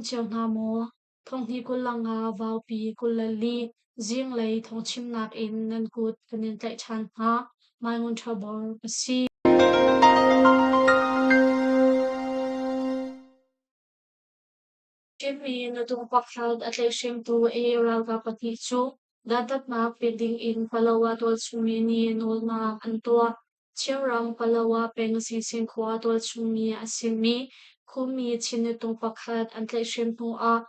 cio hna maw? Thonghni 25 Vaupi 24 zinglei thawngchimnak in nan kut kan in tlaih ṭhan hna. Mai Ngun Ṭha Bor ka si. Chinmi nutung pakhat a tlaihhremtu AA ralkap pahnih cu dantatnak pek dingin Palawa tualchungmi nih nawlnak an tuah. Chinram Palawa peng Singsin khua tualchungmi a simi Khumi Chin nutung pakhat an tlaihhrem hnuah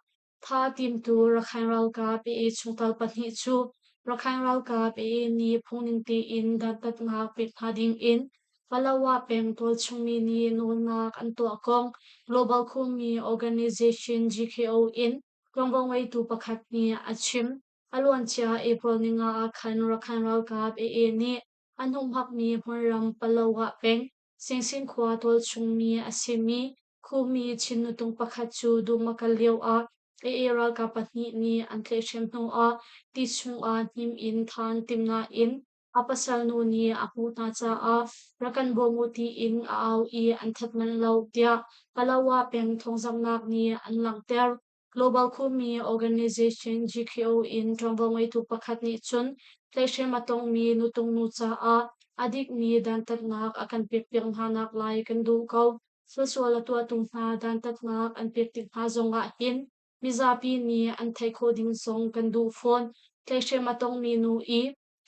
tha timtu Rakhine ralkap AA chungtel pahnih cu Rakhine ralkap AA nih phungning tein dantatnak pek hna dingin Palawa peng tualchungmi nih nawlnak an tuah kong Global Khumi Organization GKO in ṭuanvo ngeitu pakhat nih a chim. A luancia April ninga ah khan Rakhine ralkap AA nih an humhakmi hmunram Palawa peng Singsin khua tualchungmi a simi Khumi Chin nutung pakhat cu dum a kal lioah AA ralkap pahnih nih an tlaihhrem hnuah ti chungah hnim in than tim nain A pasal nu nih a hmuh hna caah rak kan bawm u tiin a au i an that manh lo tiah Palawa peng thawngzamhnak nih an langhter. Global Khumi Organization GKO in ṭuanvo ngeitu pakhat nih cun tlaihhrem a tongmi nutung nu caah a dikmi dantatnak a kan pekpiak hna naklai kan duh ko. Thilsual a tuahtu hna dantatnak an pek tik hna zongah hin mizapi nih an theih khawh ding zong kan duh fawn. Tlaihhrem a tongmi nu i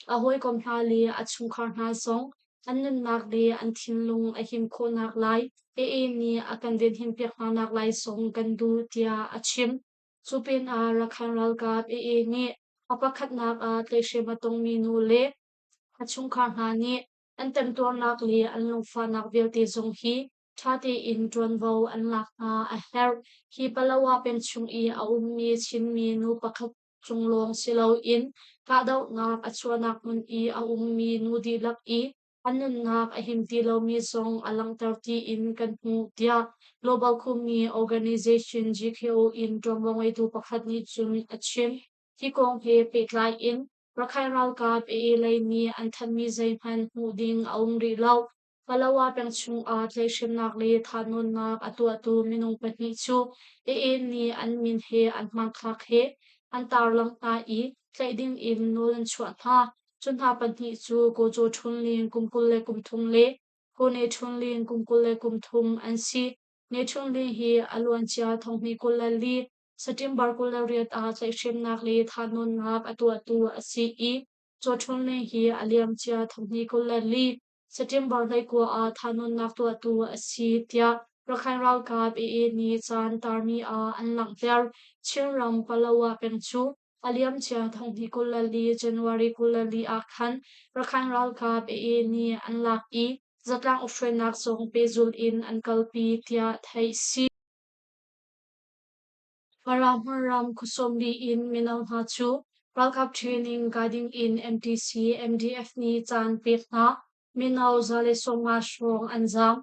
A hawikom hna le a chungkhar hna zong an nunnak le an thinlung a him khawhnak lai AA nih a kan venhimpiak hna naklai zong kan duh tiah a chim. Cu pinah Rakhine ralkap AA nih a pakhatnak ah tlaihhrem a tongmi nu le a chungkhar hna nih an temtuarnak le an lungfahnak vialte zong hi ṭha tein ṭuanvo an lak hna a herh. Hi Palawa peng chung i a ummi Chinmi nu pakhat cung lawng si loin kahdohnak a chuahnak hmun i a ummi nu dihlak i an nunnak a him ti lomi zong a langhter tiin kan hmuh tiah Global Khumi Organization GKO in ṭuanvo ngeitu pakhat nih cun a chim. Hi kong he pehtlai in Rakhine ralkap AA lei nih an thanhmi zeihmanh hmuh ding a um rih lo. Palawa peng chungah tlaihhremnak le thahnawnnak a tuahtu minung pahnih cu AA nih an min he an hmanthlak he an tarlangh hna i tlaih ding in nawl an chuah hna. Cu hna pahnih cu Kojo Htun Lin kum 23 le Kone Htun Lin kum 23 an si. Ne Htun Lin hi a luancia thonghnih 24 September 28 ah tlaihhremnak le thahnawnnak a tuahtu a si i Caw Htun Lin hi a liamcia thonghnih 24 September 19 ah thahnawnnak tuahtu a si tiah Rakhine ralkap AA nih caan tarmi ah an langhter. Chinram Palawa peng cu a liamcia thonghnih 24 January 24 ah khan Rakhine ralkap AA nih an lak i zatlang ukhruainak zong pehzulh in an kalpi tiah theih si. Mara hmunram khuasawmli in mino hna cu ralkap training kai dingin MTC, MDF nih caan pek hna. Mino 150 hrawng an zaam.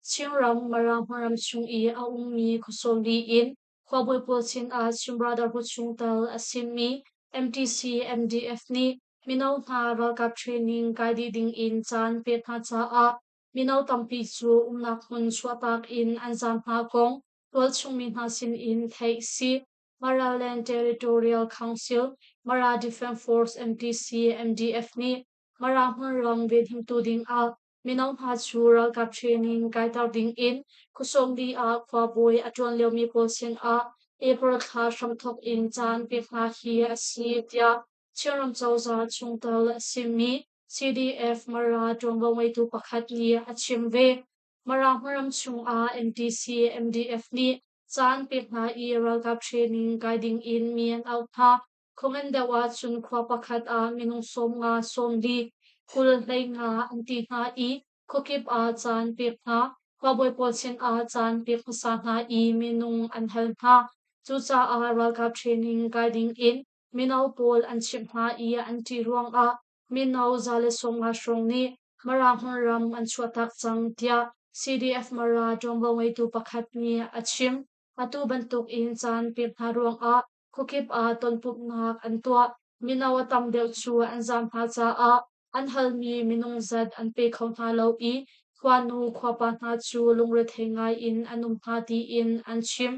Chinram Mara hmunram chung i a ummi khuasawmli in khuabawi pawl sinah Chin Brotherhood chungtel a simi MTC, MDF nih mino hna ralkap training kai dih dingin caan pek hna caah mino tampi cu umnak hmun chuahtak in an zaam hna kong tualchungmi hna sinin theih si. Maraland Territorial Council, Mara Defence Force MTC, MDF nih Mara hmunram venhimtu dingah mino hna cu ralkap training kaiter dingin khuasawmli ah khuabawi a ṭuan liomi pawl sinah April thla hramthawk in caan pek hna hi a si tiah Chinram cozah chungtel a simi CDF Mara ṭuanvo ngeitu pakhat nih a chim ve. Mara hmunram chungah MTC, MDF nih caan pek hna i ralkap training kai dingin mi an auh hna. Khuangan deuh ahcun khua pakhat ah minung 50, 40, 20 hleinga an ti hna i khuakip ah caan pek hna. Khuabawi pawl sinah caan pek hmasa hna i minung an hal hna. Cucaah ralkap training kai dingin mino pawl an chimh hna i an ṭih ruangah mino 150 hrawng nih Mara hmunram an chuahtak cang tiah CDF Mara ṭuanvo ngeitu pakhat nih a chim. Atu bantuk in caan pek hna ruangah khuakip ah tonpumhnak an tuah. Mino a tam deuh cu an zaam hna caah an halmi minung zat an pe kho hna lo i khuanu khuapa hna cu lungrethei ngai in an um hna tiin an chim.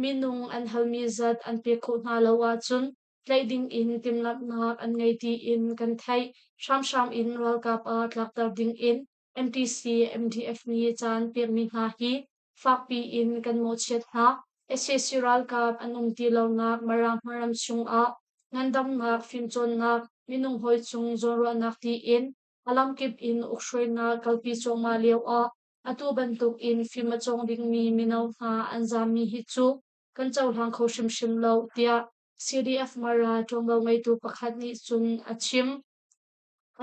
Minung an halmi zat an pek khawh hna lo ahcun tlaih ding in timhlamhnak an ngei tiin kan theih. Hramhram in ralkap ah tlakter ding in MTC MDF nih caan pekmi hna hi fakpi in kan mawhchiat hna. Sac ralkap an um ti lonak Mara hmaram chungah ngandamnak, fimcawnnak, minung hawi cung zawnruahnak tiin a lamkip in ukhruainak kalpi cuahmah lioah atu bantuk in fim a cawng dingmi mino hna an zaammi hi cu kan cohlang kho hrimhrim lo, tiah CDF Mara ṭuanvo ngeitu pakhat nih cun a chim.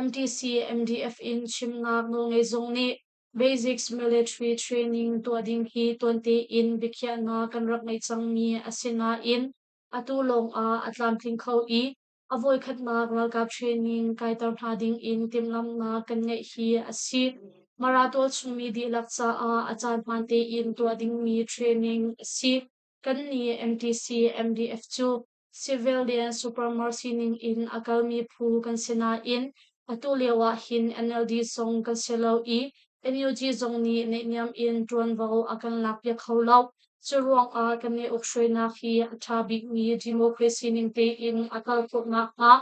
MTC MDF in chimnak nawlngei zung nih Basics Military Training tuah ding hi tuante in biakhiahnak kan rak ngei cangmi a si nain atu lawng ah a tlamtling kho i a voikhatnak ralkap training kaiter hna ding in timhlamhnak kan ngeih hi a si. Mara tualchungmi dihlak caah a caan hmaan tein tuah dingmi training a si. Kannih MTC MDF cu Civilian supremacy ning in a kalmi phu kan si nain atu lio ah hin NLD zong kan si lo i NUG zong nih naihniam in ṭuanvo a kan lakpiak kho lo. Cu ruangah kan i ukhruainak hi a ṭha bikmi democracy ning tein a kal khawh nakhnga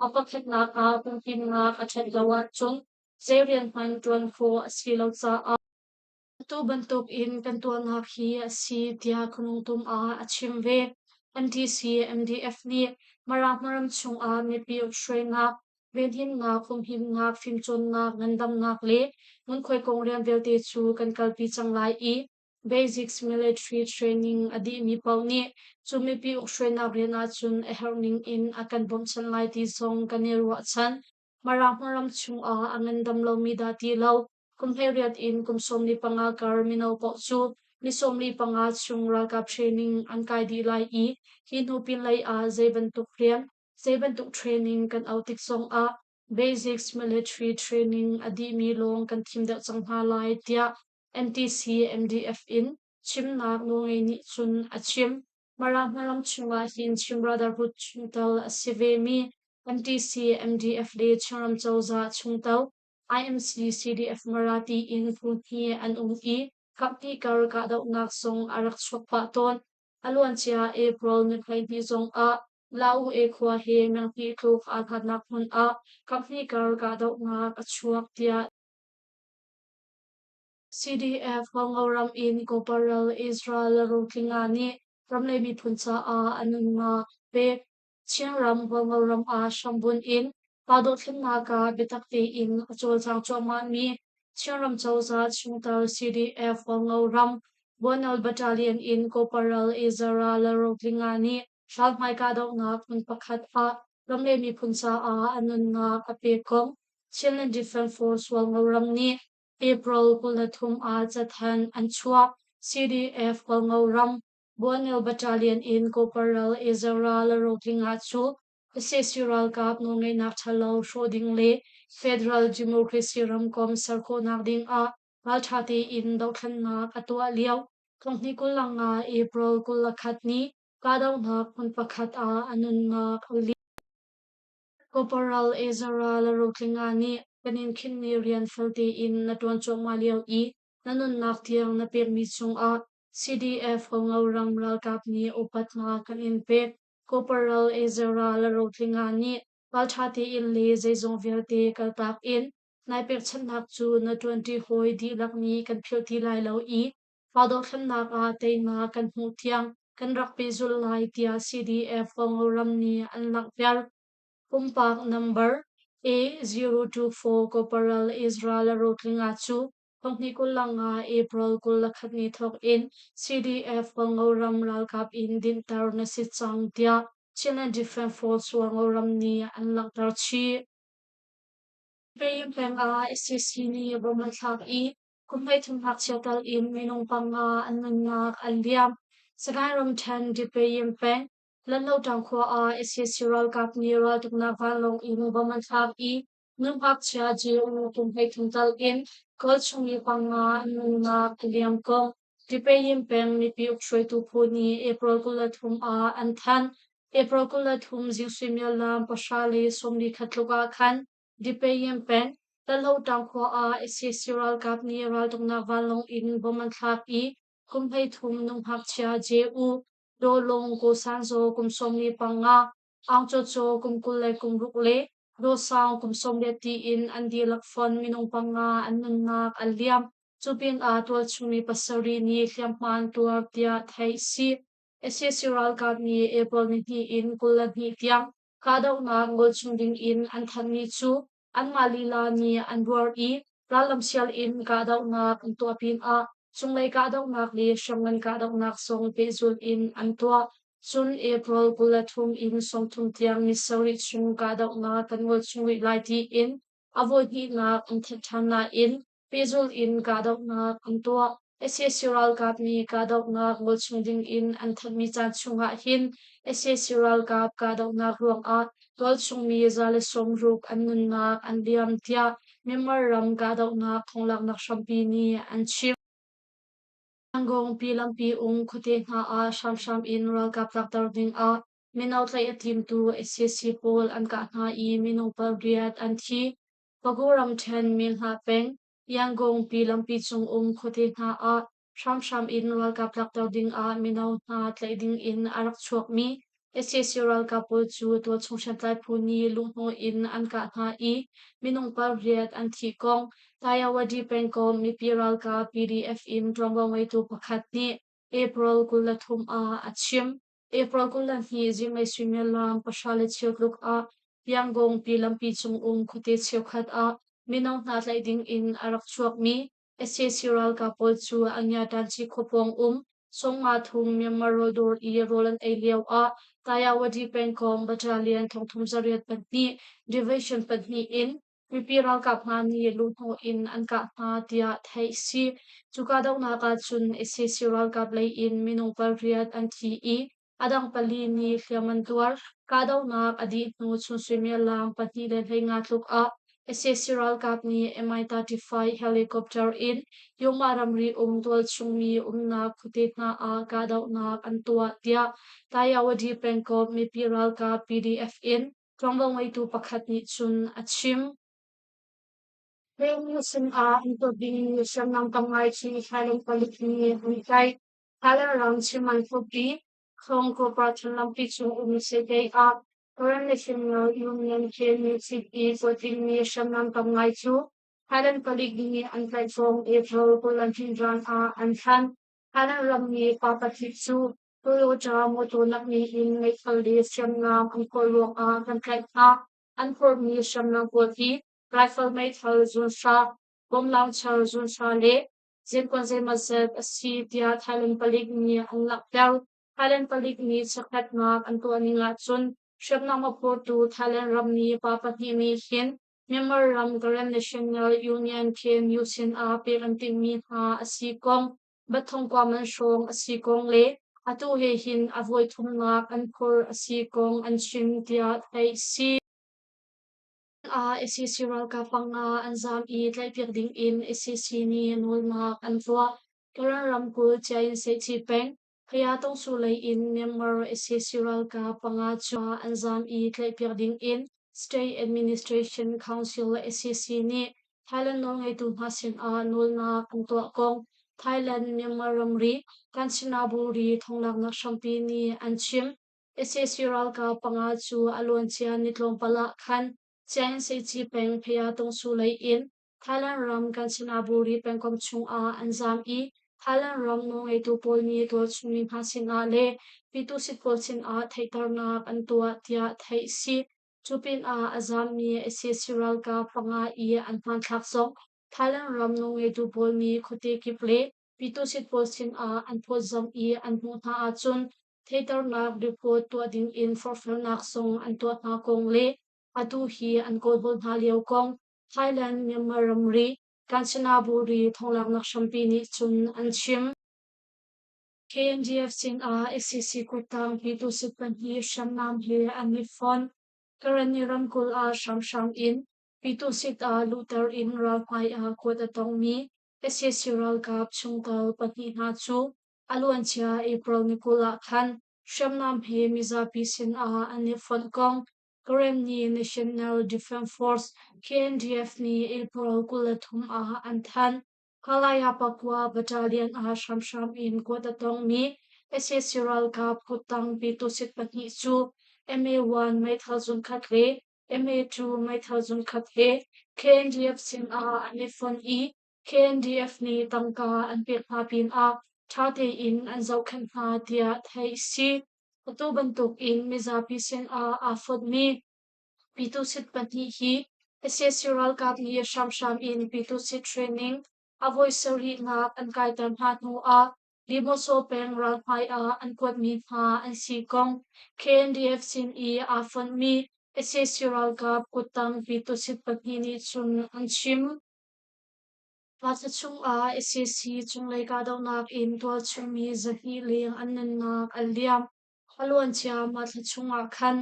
a pakhatnak ah pumhimnak a ṭhat lo ahcun zei rian hmanh ṭuan khawh a si lo caah Atu bantukin kan tuahnak hi a si tiah Khuanungtum ah a chim ve. MTC MDF nih Mara hmaram chungah mipi hruainak, venhimnak, humhimnak, fimcawnnak, ngandamnak le ngunkhuai kong rian vialte cu kan kalpi cang lai i Basics Military Training a dihmi paoh nih cu mipi ukhruainak rian ahcun a herh ning in a kan bawmhchanh lai ti zong kan i ruahchan. Mara hmaram chungah a ngandam lomi dah ti lo kum 18 in kum 15 kar mino paoh cu ni 45 chung ralkap training an kai dih lai i hi hnu pinlei ah zei bantuk rian, zei bantuk training kan auh tik zongah basics military training a dihmi lawng kan thim deuh cang hna lai tiah MTC MDF in chimnak nawlngei nih cun a chim. Mara hmaram chungah hin Chin Brotherhood chungtel a si vemi MTC MDF le Chinram cozah chungtel IMC CDF Mara tiin phu hnih an um i kaphnih kar kahdohnak zong a rak chuak pah tawn. A luancia April ni 12 zongah Lau-e khua he menghnih tluk aa hlatnak hmun ah kaphnih kar kahdohnak a chuak tiah CDF Hualngo ram in Corporal Israel Rotlinga nih ram le miphun caah a nunnak a pek. Chinram Hualngo ram ah hrambunh in pa dothlennak ah biatak tein a cawlcang cuahmahmi Chinram cozah chungtel CDF Hualngo ram Buanal Battalion in Corporal Ezra Lalrotlinga nih ralhmai kahdohnak hmun pakhat ah ram le miphun caah a nunnak a pek kong Chinland Defense Force Hualngo ram nih April 23 ah cathanh an chuah. CDF Hualngo ram Buanel Battalion in Corporal Ezra Lalrotlinga cu sac ralkap nawlngeihnak ṭhalo hrawh ding le Federal Democracy ramkomh ser khawhnak ding ah ralṭha tein dohthlennak a tuah lio thonghnih 25 April 21 ni kahdohnak hmun pakhat ah a nunnak a liam. Corporal Ezra Lalrotlinga nih kan in khinhmi rian fel tein na ṭuan cuahmah lio i na nunnak tiang na pekmi cungah CDF Hualngo ram ralkap nih upatnak kan in pek. Corporal Ezra Lalrotlinga nih ralṭha tein le zeizong vialte kaltak in nai pekchanhnak cu na ṭuanṭi hawi dihlak nih kan philh ti lai lo i pa dothlennak ah teinak kan hmuh tiang kan rak pehzulh lai tiah CDF Hualngo ram nih an langhter. Pumpak number A024 Corporal Ezra Lalrotlinga cu thonghnih 25 April 21 ni thawk in CDF Hualngo ram ralkap in dinhter na si cang tiah Chinland Defense Force Hualngo ram nih an langhter chih. Pei peng ah sac nih bom an thlak i kum 13 ngakchia tal in minung panga an nunnak an liam. Sagaing ramṭhen Dipayim peng Lanlotang khua ah sac ralkap nih raltuknak vanlawng in bom an thlak i nu ngakchia JU kum 13 tal in kawl chungmi panga an nunnak a liam kong Dipayim peng mipi ukhruaitu phu nih April 23 ah an thanh. April 23 zing suimilam 10:41 tluk ah khan Dipayim peng Talhotang khua ah sac ralkap nih raltuknak vanlawng in bom an thlak i kum 13 nu ngakchia JU. Daw Lung Ko San Zaw kum 45, Aung Chaw Chaw kum 26 le Daw Saung kum 10 tiin an dihlak fonh minung panga an nunnak an liam. Cu pinah tualchung mi pasarih nih hliamhma an tuar tiah theih a si. Sac ralkap nih April nihnih in 22 tiang kahdohnak ngol chung ding in an thanhmi cu anmah lila nih an buar i rallam sial in kahdohnak an tuah pinah cunglei kahdohnak le hriamngan kahdohnak zong pehzulh in an tuah. Cun April 23 in 30 tiang ni sarih chung kahdohnak kan ngol chung rih lai tiin a voihnihnak an thanh ṭhan nain pehzulh in kahdohnak an tuah. Sac ralkap nih kahdohnak ngol chung dingin an thanhmi caan chungah hin sac ralkap kahdohnak ruangah tualchungmi 160 an nunnak an liam tiah Myanmar ram kahdohnak thonglaknak hrampi nih an chim. Yangon pi lampi um khuate hna ah hramhram in ralkap tlakter dingah mino tlaih a timtu sac pawl an kah hna i minung pariat an thi. Pagu ramṭhen Minhla peng, Yangon pi lampi cung um khuate hna ah hramhram in ralkap tlakter dingah mino hna tlaih dingin a rak chuakmi sac ralkap pawl cu tualchung hriamtlai phu nih luhhnawh in an kah hna i minung pariat an thih kong Tayawadi pengkomh mipi ralkap PDF in ṭuanvo ngeitu pakhat nih April 23 ah a chim. April 22 zinglei suimilam 10:15 tluk ah Yangon pi lampi cung um khuate cheukhat ah mino hna tlaih ding in a rak chuakmi sac ralkap pawl cu Anyatanchi khua pawng um Sawmnga thum Myanmar rawldawr i rawl an ei lio ah Tayawadi pengkomh Battalion 3802 Division pahnih in mipi ralkap hna nih luhhnawh in an kah hna tiah theih a si. Cu kahdohnak ah cun sac ralkap lei in minung pariat an thi i a dang pali nih hliam an tuar. Kahdohnak a dih hnu chun suimilam 2:15 tluk ah sac ralkap nih Mi-35 helicopter in Yoma ramri um tualchungmi umnak khuate hna ah kahdohnak an tuah tiah Tayawadi pengkomh mipi ralkap PDF in ṭuanvo ngeitu pakhat nih cun a chim. Heng sinah an tuah dingmi hriamnam tam ngai cu Thailand palik nih an tlaih. Thailand ram Chiang Mai khuapi Khong Corporation lampi cung um Sehkei ah Karen National Union KNUCP kuat dingmi hriamnam tam ngai cu Thailand palik nih an tlaih kong April 22 ah an thanh. Thailand rammi pa pahnih cu Toyota mawtaw lakmi in meithal le hriamnam an kawl ruangah kan tlaih hna. An phorhmi hriamnam pawl hi rifle meithal zunhra, bomb launcher zunhra le zinkuan zeimawzat a si tiah Thailand palik nih an langhter. Thailand palik nih chekhlatnak an tuah ning ahcun hriamnam a phortu Thailand rammi pa pahnih nih hin Myanmar ram Karen National Union KNU sinah pek an timhmi hna a si kong Bathong man hrawng a si kong le atu he hin a voi thumnak an phur a si kong an chim tiah theih a si. Ah sac ralkap panga an zaam i tlaihpiak ding in sac nih nawlnak an tuah. Karen ramkulh Chiayin-Sehchi peng, Phaya Tongsu lei in Myanmar sac ralkap panga cu an zaam i tlaihpiak ding in State Administration Council sac nih Thailand nawlngeitu hna sinah nawlnak an tuah kong Thailand Myanmar ramri Kanchanaburi thonglaknak hrampi nih an chim. Sac ralkap panga cu a luancia ni tlawmpal ah khan Chiayin-Sehchi peng Phaya Tongsu lei in Thailand ram Kanchanaburi pengkomh chungah an zaam i Thailand ram nawlngeitu pawl nih tualchungmi hna sinah le Pitusit pawl sinah theihternak an tuah tiah theih a si. Cu pinah a zaammi sac ralkap panga i an hmanthlak zong Thailand ram nawlngeitu pawl nih khuate kip le Pitusit pawl sinah an phawtzamh i an hmuh hna ahcun theihternak report tuah dingin forhfialnak zong an tuah hna kong le atu hi an kawlhawl hna lio kong Thailand Myanmar ramri Kanchanaburi thonglaknak hrampi nih cun an chim. KNDF sinah sac kuttang Pitusit pahnih hriamnam he an i fonh. Karenni ramkulh ah hramhram in Pitusit ah luhter in ralhmai ah kuat a tongmi sac ralkap chungtel pahnih hna cu a luancia April ni 20 ah khan hriamnam he mizapi sinah an i fonh kong Karenni National Defense Force KNDF nih April 23 ah an thanh. Kalaya Pakua Battalion ah hramhram in kuat a tongmi Sac ralkap kuttang Pitusit pahnih cu MA-1 meithal zunkhat le MA-2 meithal zunkhat he KNDF sinah an i fonh i KNDF nih tangka an pek hna pinah ṭha tein an zohkhenh hna tiah theih a si. Atu bantukin mizapi sinah aa fonhmi Pitusit pahnih hi sac ralkap nih hramhram in Pitusit training a voi sarihnak an kaiter hna hnuah Demoso peng ralhmai ah an kuatmi hna an si kong KNDF sin i aa fonhmi sac ralkap kuttang Pitusit pahnih nih cun an chim. Mah thla chungah sac cunglei kahdohnak in tualchungmi 200 leng an nunnak an liam. A luancia mah thla chungah khan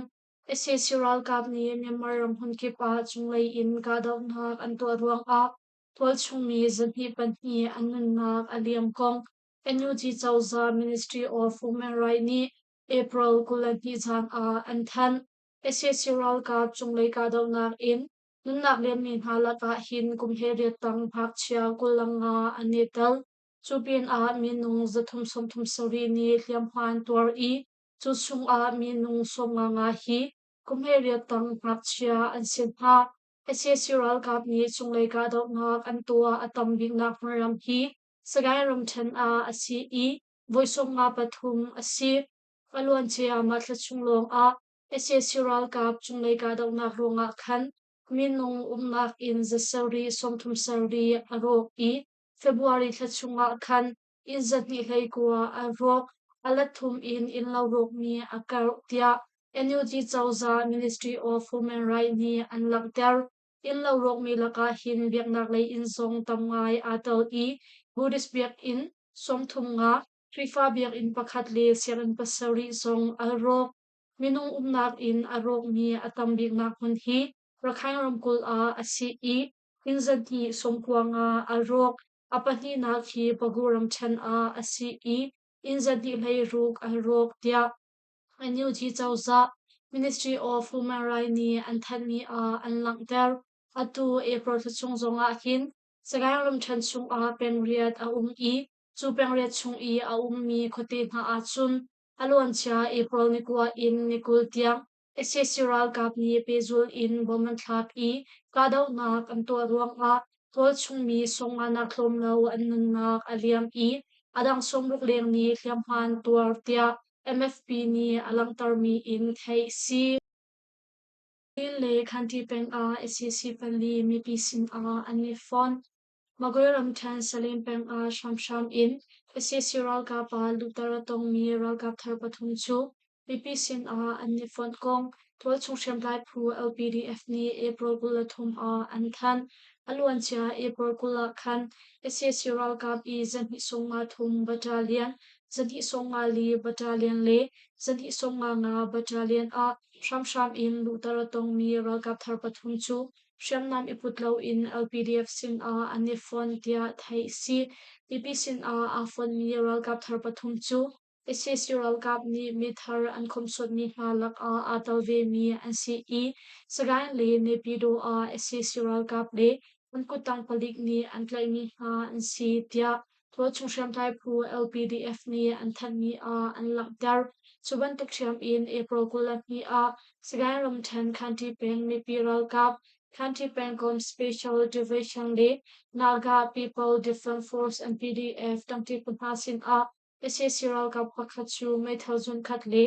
sac ralkap nih Myanmar ram hmunkip ah cunglei in kahdohnak an tuah ruangah tualchungmi 22 an nunnak a liam kong NUG cozah Ministry of Human Rights nih April 22 zan ah an thanh. Sac ralkap cunglei kahdohnak in nunnak liammi hna lakah hin kum hleiriat tang ngakchia 25 an i tel. Cu pinah minung 337 nih hliamhma an tuar i cu chungah minung 95 hi kum hleiriat tang ngakchia an si hna. Sac ralkap nih cunglei kahdohnak an tuah a tam biknak hmunram hi Sagaing ramṭhen ah a si i voi 53 a si. A luancia mah thla chung lawngah sac ralkap cunglei kahdohnak ruangah khan minung umnak inn zasarih 37 a rawk i February thla chungah khan inn 229 a rawk. A let thum in innlo rawkmi a karh tiah NUG cozah Ministry of Human Rights nih an langhter. Innlo rawkmi lakah hin biaknak lei inn zong tam ngai aa tel i Buddhist biakinn 35, Khrihfa biakinn pakhat le sianginn pasarih zong a rawk. Minung umnak inn a rawkmi a tam biknak hmun hi Rakhine ramkulh ah a si i inn 295 a rawk. A pahnihnak hi Pagu ramṭhen ah a si i inn 216 a rawk tiah NUG cozah Ministry of Human Rights nih an thanhmi ah an langhter. Atu April thla chung zongah hin Sagaing ramṭhen chungah pengriat a um i cu pengriat chung i a ummi khuate hna ahcun a luancia April ni kua in ni 20 tiang sac ralkap nih pehzulh in bom an thlak i kahdohnak an tuah ruangah tualchung mi sawmnganak tlawm lo an nunnak a liam i a dang 60 leng nih hliamhma an tuar tiah MFP nih a langhtermi in theih a si. Chin le Khanti peng ah sac pali mipi sinah an i fonh. Magwe ramṭhen Salim peng ah hramhram in sac ralkap ah luhter a tongmi ralkap thar pathum cu mipi sinah an i fonh kong tualchung hriamtlai phu LPDF nih April 23 ah an thanh. A luancia April 20 ah khan sac ralkap i 253 Battalion, 254 Battalion le 255 Battalion ah hramhram in luhter a tongmi ralkap thar pathum cu hriamnam i put loin LPDF sinah an i fon tiah theih a si. Mipi sinah aa fonmi ralkap thar pathum cu sac ralkap nih mithar an khomhsuatmi hna lakah aa tel vemi an si i Sagaing le Naypyidaw ah sac ralkap le an kuttang palik nih an tlaihmi hna an si tiah tualchung hriamtlai phu LPDF nih an thanhmi ah an langhter. Cu bantuk ṭhiam in April 22 ah Sagaing ramṭhen Khanṭi peng mipi ralkap Khanṭi pengkomh Special Division le Naga People Defense Force NPDF ṭangṭi phu hna sinah sac ralkap pakhat cu meithal zunkhat le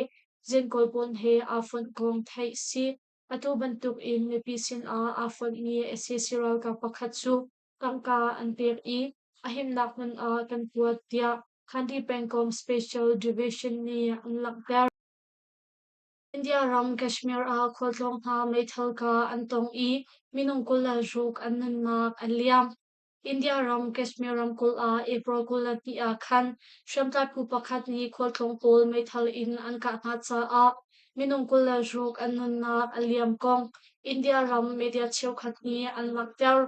zinkawl pawn he aa fonh kong theih a si. Atu bantuk in mipi sinah aa fonhmi sac ralkap pakhat cu tangka an pek i a himnak hmun ah kan kuat tiah Khanti pengkomh Special Division nih an langhter. India ram Kashmir ah khualtlawng hna meithal kah an tong i minung 26 an nunnak an liam. India ram Kashmir ramkulh ah April 22 ah khan hriamtlai phu pakhat nih khualtlawng pawl meithal in an kah hna caah minung 26 an nunnak a liam kong India ram media cheukhat nih an langhter.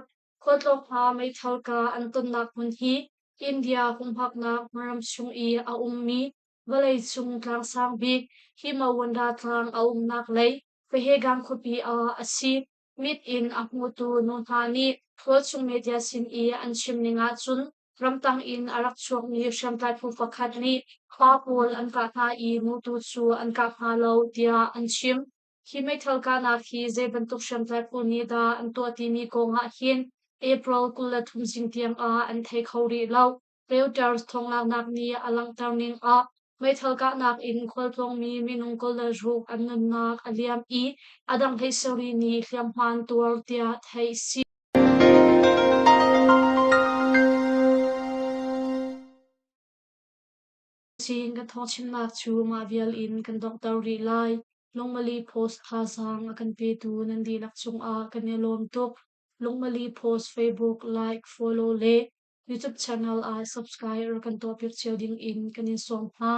Khualtlawng hna meithal kah an tonnak hmun hi India humhaknak ram chung i a ummi vawleicung tlang sang bik Himawanda tlang a umnak lei Pahegang khuapi ah a si. Mit in a hmutu nu hna nih tualchung media sin i an chim ning ahcun Ramtang in a rak chuakmi hriamtlai phu pakhat nih pa pawl an kah hna i nu tu cu an kap hna lo tiah an chim. Hi meithal kahnak hi zei bantuk hriamtlai phu nih dah an tuah timi kong ah hin April 23 zing tiang ah an thei kho rih lo. Reuters thawnglaknak nih a langhter ning ah meithal kahnak in khualtlawngmi minung 26 an nunnak a liam i a dang 17 nih hliamhma an tuar tiah theih a si. Sin kan thawngchimnak cu mah vial in kan donghter rih lai. Lungmali Post thazaang a kan petu nan dihlak cungah kan i lawm tuk. Lungmali Post Facebook like, follow le YouTube channel ah subscribe rak kan tuahpiak cio ding in kan in sawm hna.